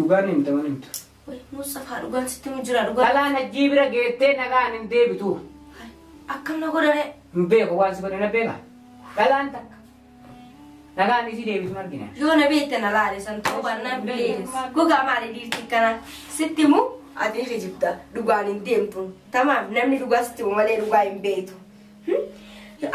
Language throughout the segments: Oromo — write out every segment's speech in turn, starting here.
Dhugaan himta mana himtu. Mustafaa dhugaan sitti himu jira dhugaa. Dhalaan hajjii bira geettee nagaan hin deebitu. Akkam na godhare? Hin beeku waan si godhe na beeka. Dhalaan takka. Nagaan isii deebitu argina. Yoo na beekte na laale san ta'uu baannaan bilees. Gogaa maali dhiirti kana sitti himu ati kijibda dhugaan hin deemtu. Tamaam namni dhugaa sitti himu malee dhugaa hin beektu.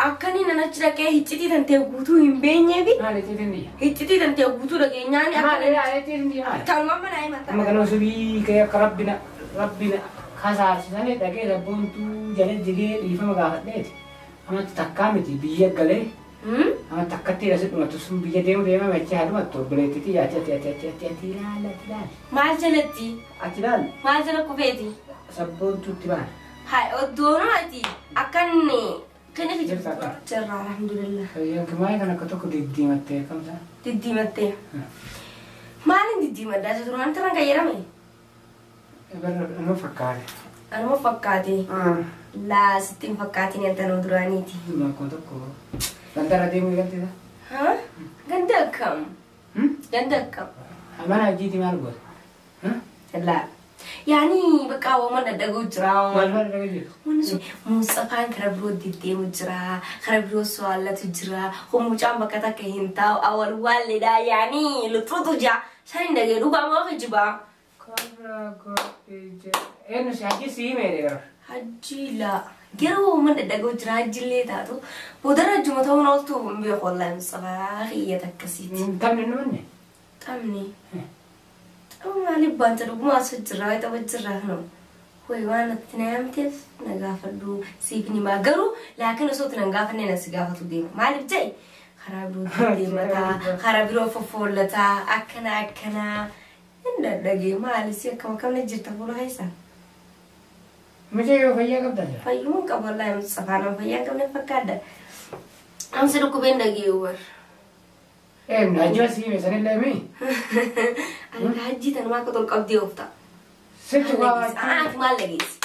Akkanii nan achi dhaqee hiccitii tantee guutuu hin beenyeefi Maali icciitiin biyya? hiccitii tantee guutuu dhageenyaani Maali akka icciitiin biyya maali? tanuma mana himata. Amma kana subii kee akka rabbina rabbina kasaasisanii dhaqee sabboontuu jala jigee dhiifama gaafadheeti. Amma takkaa miti biyya galee amma takkatti asi dhumatu sun biyya deemu deema machee haa dhumattu obboleettiitii ati ati ati ati ati ati ilaali ati ilaali. Maal jalatti? Ati ilaali Maal jala kufeeti? sabboontuutti baana. Hai oddoon ati akkan kini Jirta akka? Jirra alhamdulillah. Fayyaan maayii kan akka tokko diddiimattee akkamsa? Diddiimattee. Maalin diddiimaddaa isa duraan taran kan jedhame? Nama fakkaate. Anuma fakkaate. Laa sitti hin fakkaatiin intaloo duraaniiti. Akkuma tokko gandarra deemuu eegalteeta. Ha? Ganda akkam? Ganda akkam? Mana hajjiitii maal goota? Laa. Yaani bakka waan daddaguu jira. Maal fa'a dhagee jiru? Wanni sun Mustafaan kara biroo deddeemu jira. Kara biroo so'aallatu jira. Mucaan bakka takka hin taa'u awwal waalledha yaani luxuutu jira. San hin dhagee dhugaa moo kijibaa? Karra godhee jira. Eenyu si hajji si himeedhe gara. Hajji laa. Garuu waan daddaguu jira hajjillee taatu. Boodarra hajjuma ta'uun ooltu hin beeku wallaahi Mustafaa kiyyata akkasiiti. Taphni inni manne? Taphni. Tapha maaliif baanta dhuguma as jira tapha jira kanuma. Wayi waan natti na yaamteef na gaafadhu siif ni himaa garuu laakiin osoo itti na hin gaafanne na si gaafatu deema. Maaliif jedhe karaa biroo deemataa karaa biroo foffoollataa akkana akkanaa hin dadhagee maali si akkam akkamna jirta fuula keessa. Mucayyoo fayyaa qabdaa jira? Fayyuma hin qabu wallaahi Mustafaa nama fayyaa hin qabne fakkaadha. Amsi dhukkubeen dhagee war. Eenyu hajji si hime sanillee mii? Ani hajjii tanumaa akka tol qabdee oofta. Sitti waa Ati maal dhageessi?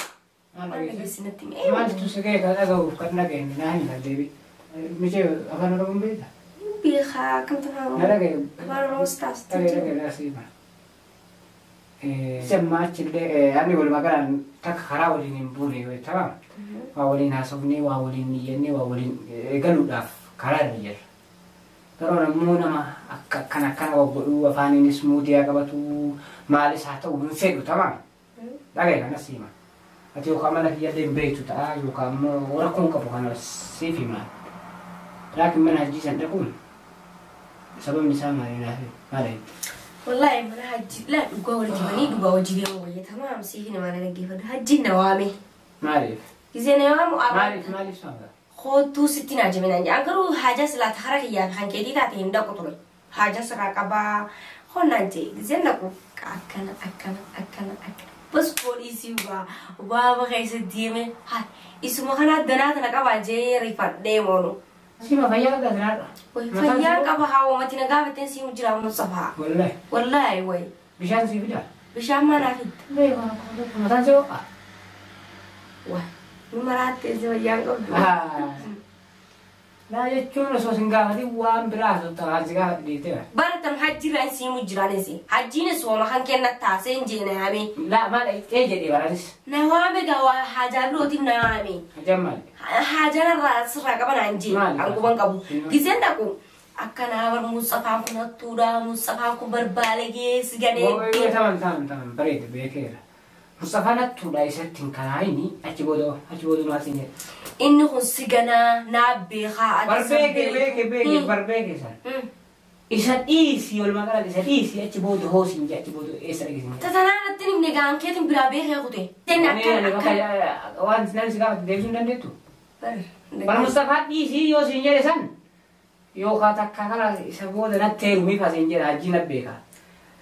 Maal Maal dhageessi? dhageessi natti himi? Maaltu si ga'e kan dhaga'uuf kan dhageenye naa himi kan deebi. Mucayyoo afaan Oromoon beektaa? Beekaa akkamtu afaan Na dhagaye. Afaan Oromoos taasistu Dhagaye jira. dhagaye naa si hima. Semma achillee ani walumaa galaan takka karaa waliin hin buune yoo ta'u waa waliin haasofnee waa waliin iyyannee waa waliin eegaluudhaaf karaa irra jirra. Garuu ammoo nama akka akkana akkana godhuu afaaniinis muudiyaa qabatu maalis haa ta'u hin fedhu tamaam. Dhagaye kanas hima. Ati yookaan mana kiyyallee hin beektu ta'a yookaan immoo rakkoon qabu kana siif hima. Laakiin mana hajjii san dhaquun sababni isaa maali naaf maali? Wallaahi mana hajji laa dhugaa walitti himanii dhugaa hojii deemu wayya tamaam siif nama na dhaggeeffadhu. Hajjiin na waame. Maaliif? Gisee na waamu Maaliif maaliif sababa? Kootuu sitti naa jabinaan jedhan garuu haajaa silaa hara kiyyaa fi kan keetii taate hin dhaqu ture. Haajaa sirraa qabaa honnaan jee giseen dhaqu akkana akkana akkana akkana. Bas poolisii waa waama keessa deeme haa isuma kana danaa tana qabaa jee rifadhee moonu. Sima fayyaa qabdaa sinaadha. Fayyaan qaba haa uumati na gaafateen siimu jira Mustafaa. Wallaahi. Wallaahi wayi. Bishaan sii fidaa? Bishaan manaa fidda. Beeku mataan si ho'a. Wayi. Nu maraattee si fayyaan qabdu. Naa jechuun osoo sin gaafatin waan biraa haasofta waan si gaafadhe dhiiftee bara. Baratan hajjiirraan siimu jiraanis. Hajjiinis wooma kan kenna taasee hin jeena yaame. Laa maal ee jedhee baranis. Na waame gaa waa haajaa birootiif na waame. Hajjaan maali? Haajaan irraa sirraa qaban aan jee. Maali? An quban qabu. Giseen dhaqu akkanaa bar Mustafaan kun hattuudha Mustafaan kun barbaalagee si Wayi ganee. taman taman taman bareeda beekeera. Mustafaan hattuudha isatti hin kanaayini achi booda achi booda maal siin jedhe. Inni kun si ganaa naa beekaa ati Bar san beeke beeke beeke beektu. bar beeke san. Isa dhiisii walumaa galatti isa dhiisii achi booda hoosiin jedhe achi booda eessa dhageessin jedhe. Tatanaa natti himne gaan keetiin biraa beekee kute. Inni akkana akkana. Waan namni si gaafate deebisuu hin dandeettu. Bar. Bar Mustafaa dhiisii yoo siin jedhe san yookaan takka kana isa booda natti heerumiif asiin jedhe hajji na beeka.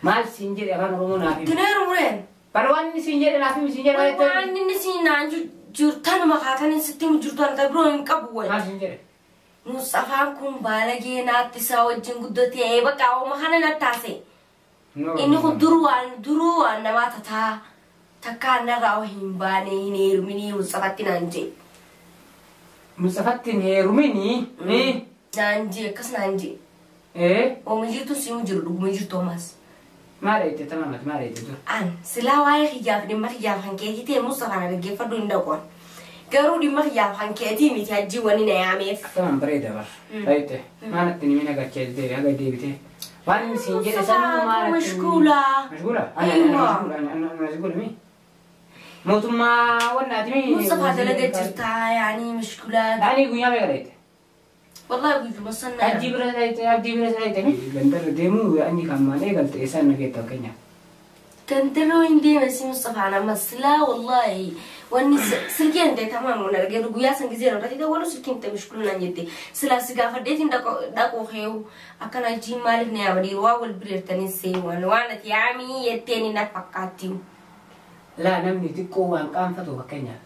Maal siin jedhe afaan Oromoo naaf himi. Tuneeru mureen. Bar waan inni siin jedhe naaf himi siin jedhe maal Waan jettee? inni siin naan jirtanuma kaatan sitti himu jirtu ana biroo hin qabu wayi. Maal siin jedhe? Mustafaan kun baalagee naatti isaa wajjin guddatee bakka ooma kana na taase. Inni kun duruu waan duruu waan namaa tataa takka narraa hin baane hin heeruminii Mustafatti naan jee. Mustafatti hin heeruminii? Naan jee akkas naan jee. Ee? Ooma jirtu siimu jiru dhuguma jirtu ammas. Maal itti tamaamati maal itti dur? An silaa waa'ee xiyyaaf dhimma xiyyaaf kan keetii ta'e Mustafaa na dhaggeeffadhu hin dhaqoon. Garuu dhimma xiyyaaf kan keetii miti hajjii wani na yaameef. Tamam bareeda bar. Dhayite maalatti ni mina gachee deebi haga deebitee. Waan inni siin jedhe sanuu maalatti. Mashkuula. Mashkuula? Ani ani mashkuula ani ani mashkuula mi? Mootummaa wannaati mi? Mustafaa dalaga jirtaa yaani mashkuula. Ani guyyaa meeqa dhayite? Wallahi guyyuma sanna. Hajjii bira dhayite abdii bira dhayite mi? Gandarra deemuu ani kan maan eegalte eessaan na geetta fakkeenyaaf. Gandarra hin deeme si Mustafaa nama silaa wallahi wanni silkii hin ta'e tamam mun argee guyyaa san gizee irratti dawwalu silkiin ta'e mashkuula naan jette silaa si gaafadheetiin dhaquu heewu akkana hajjiin maaliif na yaama dhiiruu waa wal bireertanii seewwan waan ati yaamii jetteen na fakkaattiyu. Laa namni xiqqoo waan qaanfatu fakkeenyaaf.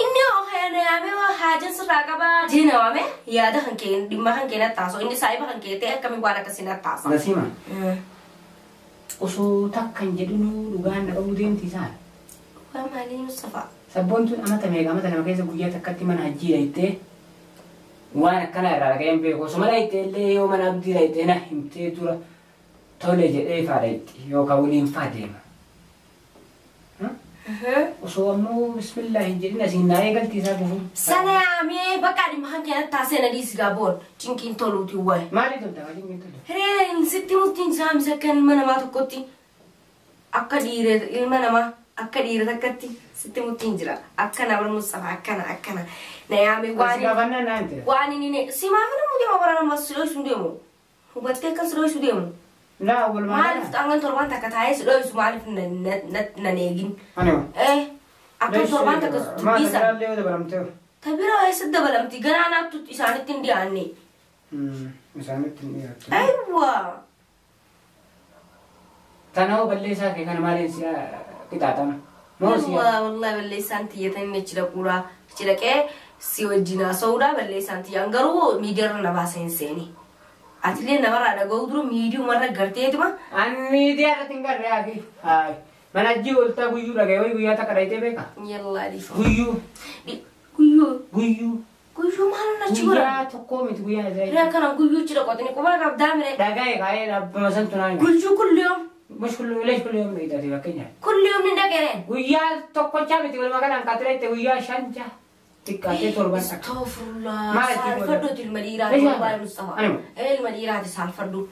Inni hoo na yaamee waa haajan sirraa qabaa. Jee na waame yaada kan kee dhimma kan kee na taasoo inni saayiba kan kee ta'e akkamiin waan akkasii na taasa. Nasiima. Osoo takka hin jedhinuu dhugaan na qabuu deemti isaan. Dhugaa maalii Mustafaa? Sabboontuun amata meeqa amata lama keessa guyyaa takkatti mana hajjii dhayitee waan akkanaa irraa dhaga'een beeku. Osoo mana dhayitee illee yoo mana abdii dhayitee na himtee dura tole jedhee faa dhayitti yookaan waliin faa deema. Osoo ammoo bismillah hin jedhin asiin naa eegalti isaa gufuun. Sana yaamee bakka dhimma kan kee taasee na dhiisi gaaboon cinqiin toluuti wayi. Maali tolta cinqiin tolta? Hireen sitti murtiin saamsa akka ilma namaa tokkotti akka dhiira ilma namaa akka dhiira takkatti sitti murtiin jira akka nama Mustafaa akkana akkana na yaamee waan. Gaafannaa naa himte. Waan inni si maaf nama deema bara nama si dho'isu deemu hubattee akkan si dho'isu deemu. Laa walumaa Maaliif hangan torbaan takka taa'ee si dho'isu maaliif nan eegin? Ani Akka torbaan takka dubbisa. Maal yoo dabalamtee? Tabira eessa dabalamti ganaa naattu isaanitti hin dhiyaanne. Isaanitti hin dhiyaattu. Aywa. Tanoo balleessaa kee kana maaliin si qixaaxama? Moo si Wallahi balleessaan tiyyatan inni achi dhaquudha. Achi dhaqee si wajjin haasa'uudha balleessaan tiyyaan garuu miidiyaarra na baasa hin seeni. Atilee namarraa dhaga'uu dura miidiyaarra garteetuma. An miidiyaa irratti hin garree hafi. Hayi. Mana hajjii ooltaa guyyuu dhaga'e wayi guyyaa takka dhayitee beekaa? Yallaa dhiifama. Guyyuu. Guyyuu. Guyyuu. Guyyuu maal achi godha? Guyyaa tokkoo miti guyyaa isaa. Hiree akkana guyyuu achi dhaqootni quba qabdaa mire. Dhaga'e kaa'ee dhaabbama santu naan. Guyyuu kulliyoom. Mush kullu leesh kulliyoom beektaati fakkeenyaaf. Kulliyoom ni dhaga'e. Guyyaa tokkochaa miti walumaa galaan kaatira itti guyyaa shan jaha xiqqaatee torban takka. Astaghfirullah. Maal itti godha? Saalfadhuuti ilma dhiiraati wallahi Mustafaa. Anima. Ilma dhiiraati saalfadhu.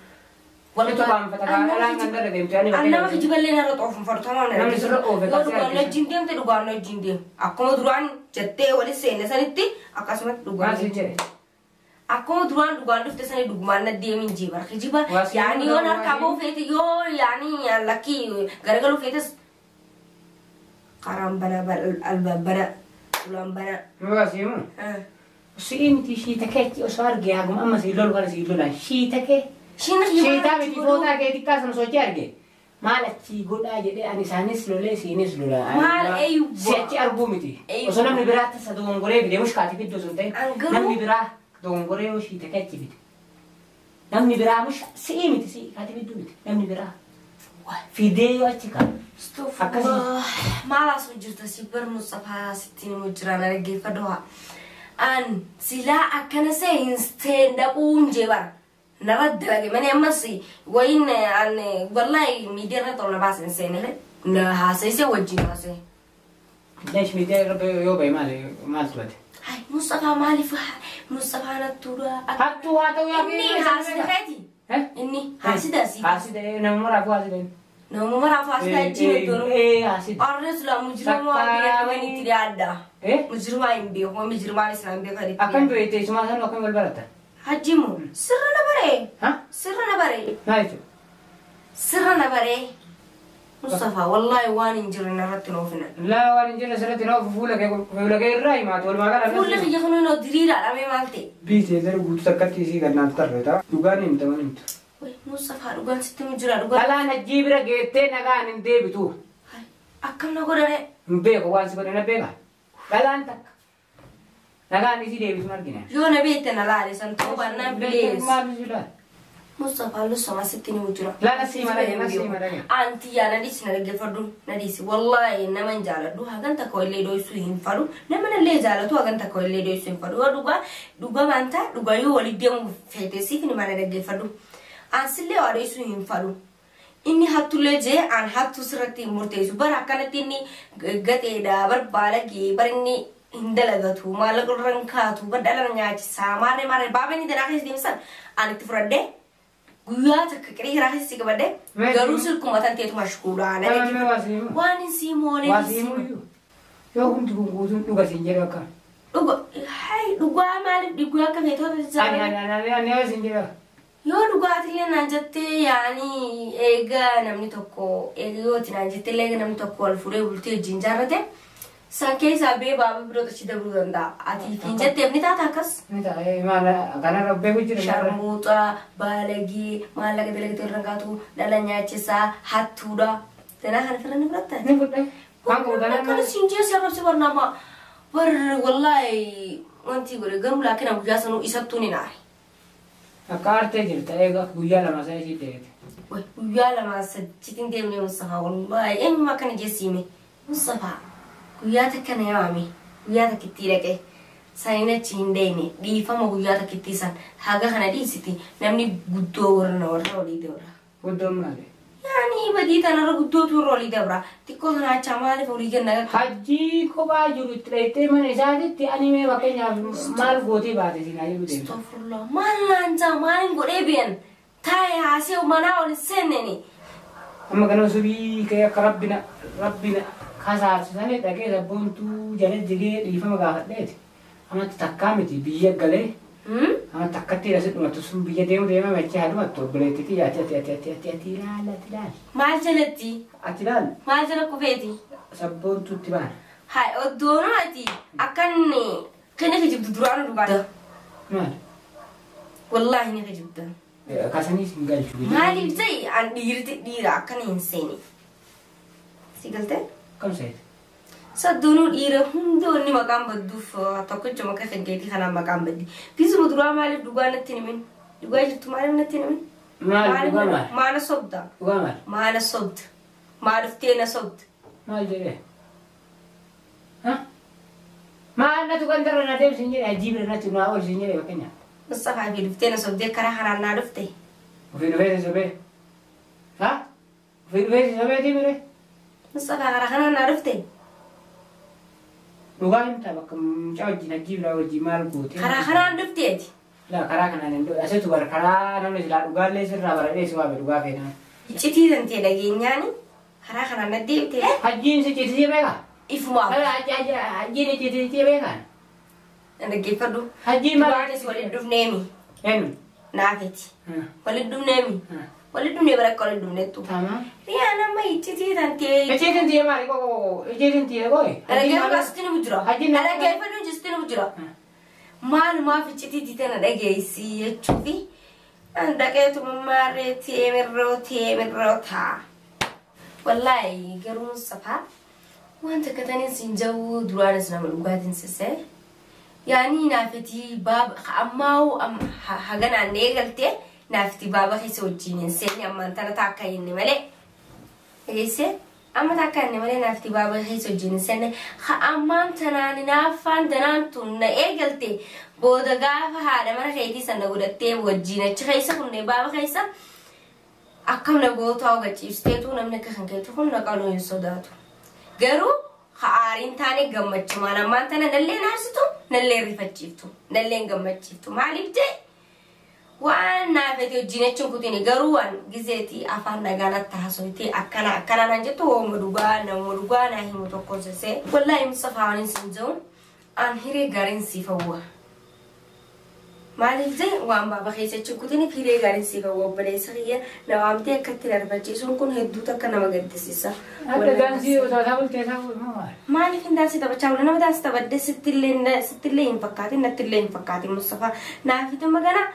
Walitti qaanfata dhalaan kan darra deemte ani An nama kijiballee narra xoofuun fadhu Namni sirra oofe Yoo dhugaan wajjin deemte dhugaan wajjin deemu. Akkuma duraan jettee wali seenne sanitti akkasumatti Maal dhugaan. siin jedhe? Akkuma duraan dhugaan dhufte sani dhugumaan na deemin jee bara kijiba. Waasii Yaani yoo harkaa waasii. ba'uu feete yoo yaani lakkii garagaluu feetes karaan bana alba bana ulaan bana. Muka siimu. Si'ii miti shiita kee osoo argee haguma amma sii lolu kana sii lolaan shiita kee. Shiina Shiitaa miti footaa kee xiqqaa sana sochii arge. Maal achii godhaa jedhee ani isaanis lolee siinis lola. Maal eeyyuu Si achi arguu miti. Eeyyuu. Osoo namni biraa tasa dogongoree fide mushkaati fiddu osoo hin ta'in. An garuu- Namni biraa dogongoree yoo shiita kee achi fide. Namni biraa mush si'ii miti si'ii kaati fiddu miti. Namni biraa fidee yoo achi kaa'e. Akkasii. Maal asoo jirta si bar Mustafaa sitti himu jira na dhaggeeffadhu haa. An silaa akkana see hin seen dhaquun jee bara. Narra dalage malee ammas wayin an wallahi miidiyaa irra tola baasa hin seene. Na haasa'isee wajjin haasa'e. Leesh miidiyaa irra yoo ba'e maal maaltu bade? Hai Mustafaa maaliif Mustafaa nattuudha. Hattuu haa ta'u yaa Inni haasida keeti. Inni haasida si. Haasida nama maraafuu haasida. Nama maraafuu haasida jine doonu. Haasida. Arre sula mujrimaa beekamanii itti dhiyaadha. Mujrimaa hin beeku, mujrimaan isaan beekan itti Akkam beekte isumaa sanuu akkam wal baratta? Hajjimu sirra na baree. Ha? Sirra na baree. Maal jechuudha? Sirra na baree. Mustafaa wallahi waan hin jirre narratti hin oofina. Laa waan hin jirre sirratti hin oofu fuula kee fuula kee irraa himaatu walumaa gala. Fuulli kiyya kun hinoo diriiraadha mee maal ta'e? Biitee gara guutuu takkatti isii gad naaf tarreeta. Dhugaan himta waan himtu. Wai Mustafaa dhugaan sitti himu jira dhugaan. Dhalaan hajjii bira geettee nagaan hin deebitu. Akkam na godhane? Hin beeku waan si godhe na beeka. Dhalaan takka. Nagaan isii deebitu hin argine. Yoo na beekte na laale san ta'uu baannaan bilees. Maal si laale? Mustafaa lusama sitti himu jira. Laala sii madage na sii madage. Anti yaa na dhiisi na dhaggeeffadhu na dhiisi wallahi nama hin jaaladhu hagan takka illee dho'isuu hin fadhu nama illee jaalatu hagan takka illee dho'isuu hin fadhu yoo dhugaa dhugaa maanta dhugaa yoo walii deemu feete siif ni mana dhaggeeffadhu ansillee waa dho'isuu hin fadhu Inni hattullee jee an hattuu sirratti hin murteessu. Bara akkanatti inni gateedha bar baalagee bar inni hin dalagatu maallaqa irra hin kaatu bar dhala nyaachisaa maarree maarree baaba inni danaa keessa deemsan an itti fudhadhee guyyaa takka qiree hiraa keessa si qabadhee garuu silkuma tan teetu mashkuudhaa. Tamam waa si himu. Waan hin sii moolee Waa si himu iyyuu. Yoo humti kun guutuun dhuga siin jedhu akkam. Dhuga hai dhugaa maaliif dhugaa akka feetota Ani ani ani ani ani siin jedhu. Yoo dhugaatillee naan jettee yaani eega namni tokko eega yooti naan jettee eega namni tokko wal fuudhee bultee wajjin jaarrate san keessaa bee baaba biroo achi dabruu danda'a. Ati hin jetteef ni taata akkas. Ni ta'a maal kanarra beeku jira. Sharmuuxa, baalagii, maallaqa dalagatee irra kaatu, dhala nyaachisaa, hattuudha. Danaa kana firra ni fudhatta. Ni fudhe. Waan qabu tanaan Akkana siin jee sarrabsi barnaama. Bar wallaahi wanti godhe garuu laakiin guyyaa sanuu isattuu ni naare. Akka aartee jirta eega guyyaa lama sana ishii deebite. Guyyaa lama sadiitti deemnee Mustafaa wallaahi eenyuma akkana jeessiime Mustafaa guyyaa takka na yaame guyyaa takka itti dhaqe saniin achi hin deemne dhiifama guyyaa takka itti san haga kana dhiisiti namni guddoo warra warra olii dabra. Guddoon maali? Yaani badii tanarra guddootu warra olii dabra xiqqoo sana achaa maaliif olii kenna Hajjii kophaa jiru itti dhayitee mana isaatitti ani mee fakkeenyaaf maal gootee baate siin haa jedhu deemta. Astagfirullah maal naan jaa maaliin godhee bi'an taa'ee haasee manaa ol seenneni. Amma kana subii kee akka rabbina rabbina kasaarsisan dhaqee sabboontuu jala jigee dhiifama gaafadheeti. Amma takkaa miti biyya galee amma takkatti asi dhumatu sun biyya deemu deema machee haa dhumattu obboleettiitii ati ati ati ati ati ati ilaali ati ilaali. Maal jalatti? Ati ilaali Maal jala kufeeti? sabboontuutti baana. Hai oddoon ati akkan kini kijibdu duraan dhugaa. Maal? Wallaahi ni kijibda. Kasaniis hin galchu. Maaliif ta'e an dhiirti dhiira akkana hin seene. Si galtee? Kam seete? Saddoonuu dhiira hunda wanni maqaan badduuf tokkicha maqaa kan keetii kanaan maqaan baddi. Biisuma duraa maaliif dhugaa natti himin? Dhugaa jirtu maaliif natti himin? Maal dhugaa maal? Maana sobda? Dhugaa maal? Maana sobda? Maa dhuftee na sobda? Maal jedhee? Ha? Maal natu kan darra na deemsi hin jedhe ajiibra natti naa ol siin jedhe fakkeenyaaf. Mustafaa fi dhuftee na sobdee karaa kanaan naa dhufte. Ofii dhufee si sobee? Ha? Ofii dhufee si sobeetii mire? Mustafaa karaa kanaan naa dhufte. Dhugaa himtaa bakka mucaa wajjin ajiibra wajjin maal goote? Karaa kanaan dhufteeti. Laa karaa kanaan hin dhufe. Asitu bara karaa namni silaa dhugaallee sirraa baradhee si waame dhugaa feenaan. Iccitii tantee dhageenyaani karaa kanaan na deebite. Hajjiin si citiisee beekaa? Ifumaaf. Hajjiin si citiisee beekaa? Dhaggeeffadhu. Hajjiin maal? Duraanis waliin dhufneemi. Eenyu? Naafeti. Waliin dhufneemi. Waliin dhufnee bara akka waliin dhufnettu. Tamam. Riyaan amma iccitii tantee. Icciitiin tiyya maali? Qoqo icciitiin tiyya qoy. Dhaggeeffadhu asitti nu jira. Hajjiin Dhaggeeffadhu asitti nu jira. Maalumaaf iccitii tana dhageessi jechuufi dhaqeetu maarree teemirroo teemirroo ta'a. Wallaahi garuu Mustafaa wanta akkataniin siin jiru duraanis nama dhugaatiin sissee. Yaani naafetii baaba ammaa haganaan eegaltee naafetii baaba keessa wajjin hin seenne ammaan tana taakka inni malee. Dhageessee amma taakka inni malee naafetii baaba keessa wajjin hin seenne ammaan tanaan naaffaan tanaan tun na eegalte booda gaafa haadha mana keetii sana godhattee wajjin achi keessa kunne baaba keessa akkam na gootaa hubachiifteetu namni akka kan keetu kun na qaluu hin sodaatu. Garuu aariin taane gammachumaan ammaan tana nallee naarsitu nallee rifachiiftu nallee gammachiiftu maaliif jee waan naafete wajjin achiin kutini garuu waan gizeetii afaan nagaa natti haasofte akkana akkana naan jettu hooma dhugaa nama dhugaa naa himu tokko sessee wallaahi Mustafaa waan hin jiru an hiree gaariin siif hawwa. Maaliif jee waan baaba keessa achiin kutini hiree gaariin siif hawwa obboleessa kiyya na waamtee akkatti darbachiisuun kun hedduu takka nama gaddisiisa. Akka daansii osoo isaa bultee isaa maal? Maaliif hin daansii taphachaa oola? Nama daansii taphadde sittillee hin fakkaatin nattillee hin fakkaatin Mustafaa naafiti magana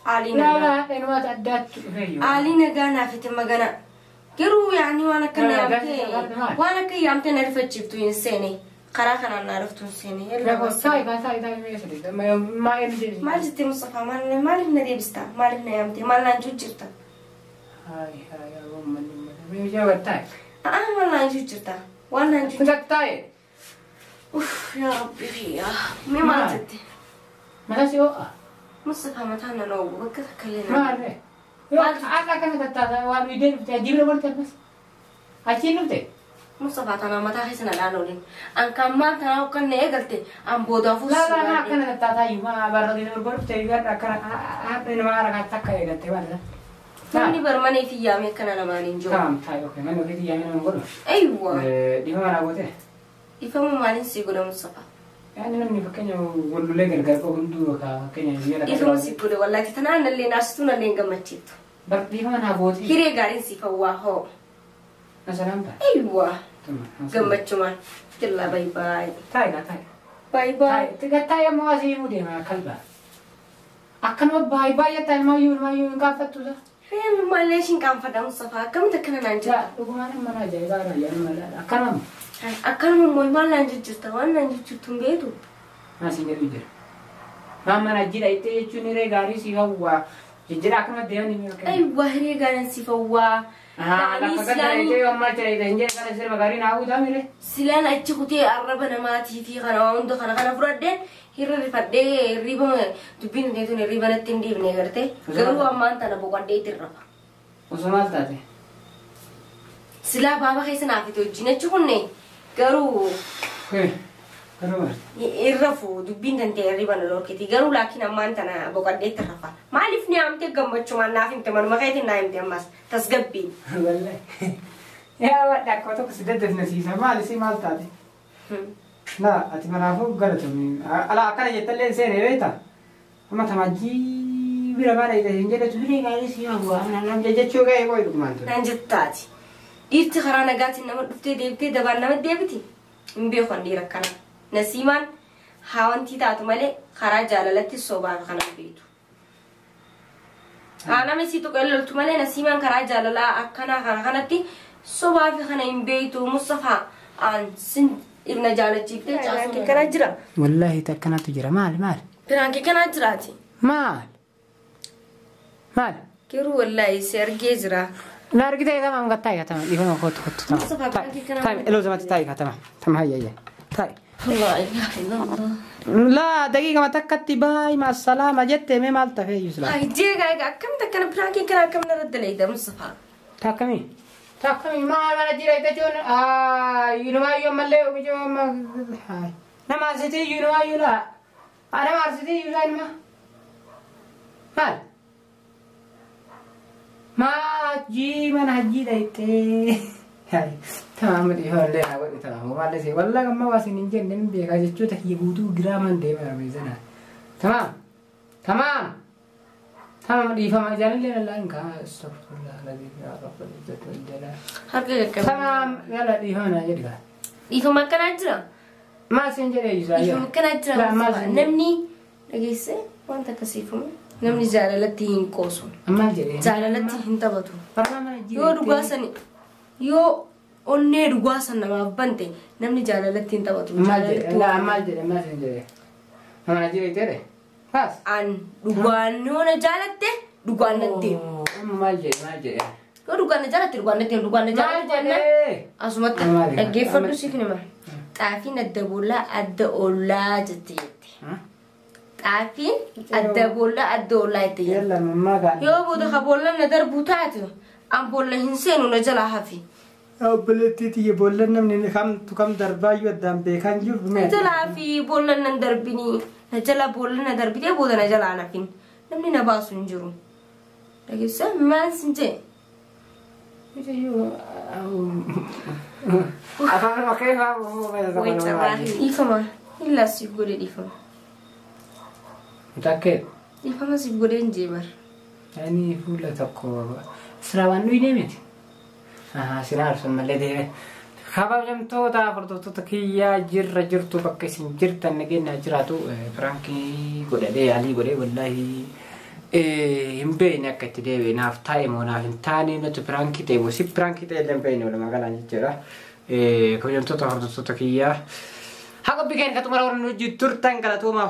aalii nagaa. Laa eenyumaatu addaatti dhufee jiru. Aalii nagaa naafiti magana. Garuu yaani waan akka yaamtee waan akka yaamtee na rifachiiftu hin seene karaa kanaan na dhuftu hin seene. Taa'i taa'i taa'i mee sadii maa eenyu deebisi? Maal jettee Mustafaa maaliif na deebista? Maaliif na yaamtee? Maal naan jijjiirta? Haayi haayi uummanni uummanni mee jaa taa'i. Aa maal naan jijjiirta? Waan naan jijjiirta. Taa'i. Uff yaa Rabbi yaa mee maal jette? Mataa si ho'a. Mustafaa mataan na dhoowwu bakka takka illee na. Maal ree? Akka akkana tattaasa waan nuyi dhufte jibira godhate ammas. Achiin dhufte. Mustafaa tanaa mataa keessa na dhaan oolin. An kan maal tanaa hokkanne eegalte an boodaafuu Laa laa laa akkana tattaasaa iyyuu maa barra inni godhufte akkana haadha nama harakaatti akka eegalte waan sana. Namni barmanee fi yaamee akkana namaan hin jiru. Tamam taa'i okei manni ofiitti yaamee nama godhu. Eeywa. Dhiifama naa goote. Dhiifama maaliin sii godha Mustafaa? Yaani namni fakkeenya wallolee gargar qabu hunduu yookaan fakkeenya biyya lafa. Dhiifama sii godhe wallaahi tanaan nallee naarsituu nallee hin gammachiiftu. Bar dhiifama naa goote. Hiree gaariin siif hawwaa hoo. Na salaamta. Eeywa. Gammachumaan. Jallaa baay baay. Taa'i gaa taa'i. Baay baay. Taa'i taa'i ammoo asii himuu deema kalba. Akkanuma baay baay'ee taa'i maayyuu maayyuu hin gaaffattu sa. Reem malee ishiin qaanfadha Mustafaa akkamitti akkana naan Jaa jirta? dhugumaan amma na ajaa'ibaa irraa yaadu malee akkanuma. Akkanuma immoo maal naan jijjiirta waan naan jijjiirtu hin beektu. Maal siin jedhu jira. Maan mana jidha ittee jechuun hiree gaarii siif hawwaa jijjiira akkanuma deeman hin beekan. Eeywa hiree gaariin siif hawwaa. Lafa ganda ittee ammaa jira ittee hin jedhe kana sirba gaarii naa hawwutaa mire. Silaan achi kutee arraba namaatii fi kana waan hunda kana kana fudhadheen hirra rifadhee hirriba dubbiin ta'e tun hirriba natti hin dhiibne garte garuu ammaan tana boqodhee itti rafa. Osoo maal taate? Silaa baaba keessa naaf itti wajjin achi kunne garuu Garuu maal? Irrafu dubbiin tantee hirriba na dhorkiti garuu laakiin ammaan tana boqodhee itti rafa. Maaliif ni haamtee gammachumaan naaf himte manuma keetiin naa himte ammas tasgabbiin. Wallahi. Yaa wadha akka tokko si daddafnasiisa maal isii maal taate? Laa ati manaafuu galatoomi. Alaa akkana jettallee seenee beektaa? Amma tamajjii bira baala hin jedhetu hiree gaarii si hawwaa naan jechuu ga'ee qo'i dhugumaan ture. Naan jettaati. Dhiirti karaa nagaatiin nama dhuftee deebitee dabaan nama deebiti. Hin beeku an dhiira akkana. Nasiimaan haa wanti taatu malee karaa jaalalatti sobaan kana beektu. Haa nama isii tuqee loltu malee nasiimaan karaa jaalalaa akkanaa kana kanatti sobaa fi kana hin beektu Mustafaa aan sin ibna jaalachiiftee caasuu kanaa jira. Wallaahi akkanatu jira maal maal? Piraankii kanaa jiraati. Maal? Maal? Garuu wallaahi si argee jira. Na argitee tamam gattaa katama dhiifama kootu kootu tamam. Mustafaa piraankii kanaa. Taa'e eloo zamatti taa'e katama tamam hayya hayya taa'e. Laa ilaaha illallah. Laa daqiiqama takkatti baay maasalaama jettee mee maal tafee iyyuu silaa. Ay jeegaa egaa akkamitti akkana piraankii kana akkam narra daleeyda Mustafaa? Takkamii? Takkamii maal mana jira jechuun yuunumaayyuu ammallee nama arsitii yuunumaayyuu laa nama arsitii iyyuu laa ilma maal? Maa hajii mana hajii dhayitee. Tamam dhiifama naa godhe tamam maallee see wallaahi amma waa isin hin jenne hin beekaa jechoota kiyya guutuu giraamaan deema armeessanaa. Tamam tamam tamam dhiifama ijaanillee lallaa hin kaa astagfirullah alazim yaa rabbal izzati wal jalal. Harka qaqqabe. Tamam yalla dhiifama naa jedhi kaa. Dhiifama akkanaa jira. Maal siin jedhee iyyuu Dhiifama akkanaa jira. Laa maal siin jedhe? Namni dhageesse wanta akkasiifamu namni jaalalatti hin qoosu. Maal jedhee? Jaalalatti hin taphatu. Barnaa mana jira. Yoo dhugaa sani yoo onnee dhugaa san namaaf bante namni jaalalatti hin taphatu. Maal jedhe? Laa maal jedhe? Maal siin jedhe? Mana jira jedhe? Haas. An dhugaan yoo na jaalatte dhugaan natti deemu. Maal jedhe? Maal jedhe? Yoo dhugaan na jaalatte dhugaan natti deemu dhugaan na Maal jaalatte jedhe? asumatti Maal jedhe? dhaggeeffadhu siif nima. Xaafiin adda boollaa adda ollaa jette jette. Xaafiin adda boollaa adda ollaa jette jette. Yalla mammaa kaan. Yoo booda ka boollaan na darbuu taate an boolla hin seenu na jalaa hafi. Obboleettii tiyya boollaan namni kamtu kam darbaayyuu addaan beekan jiru Na jalaa hafi boollaan nan darbinii na jala boollaan na darbitee booda na jalaa hafin namni na baasu hin jiru. Dhageessa maal sin jee? Afaan bakkee Wayi carraa dhiifama. Illaa siif godhe dhiifama. Takkee. Dhiifama siif godhe hin jee bar. Ani fuula tokko silaa waan nuyi deemiti. Silaa arsan malee deeme. Kabajamtoota hordoftoota kiyyaa jirra jirtu bakka isin jirtan nageenya jiraatu piraankii godhadhee yaalii godhee wallaahi hin beekne akka itti deebi'e naaf taa'e moo naaf hin taane nuti piraankii ta'e moo si piraankii ta'e illee hin beekne walumaa galaan jechuudha. Kabajamtoota hordoftoota kiyyaa. Haa qophii keenya kan xumura warra nu hojii turtan galatoomaa.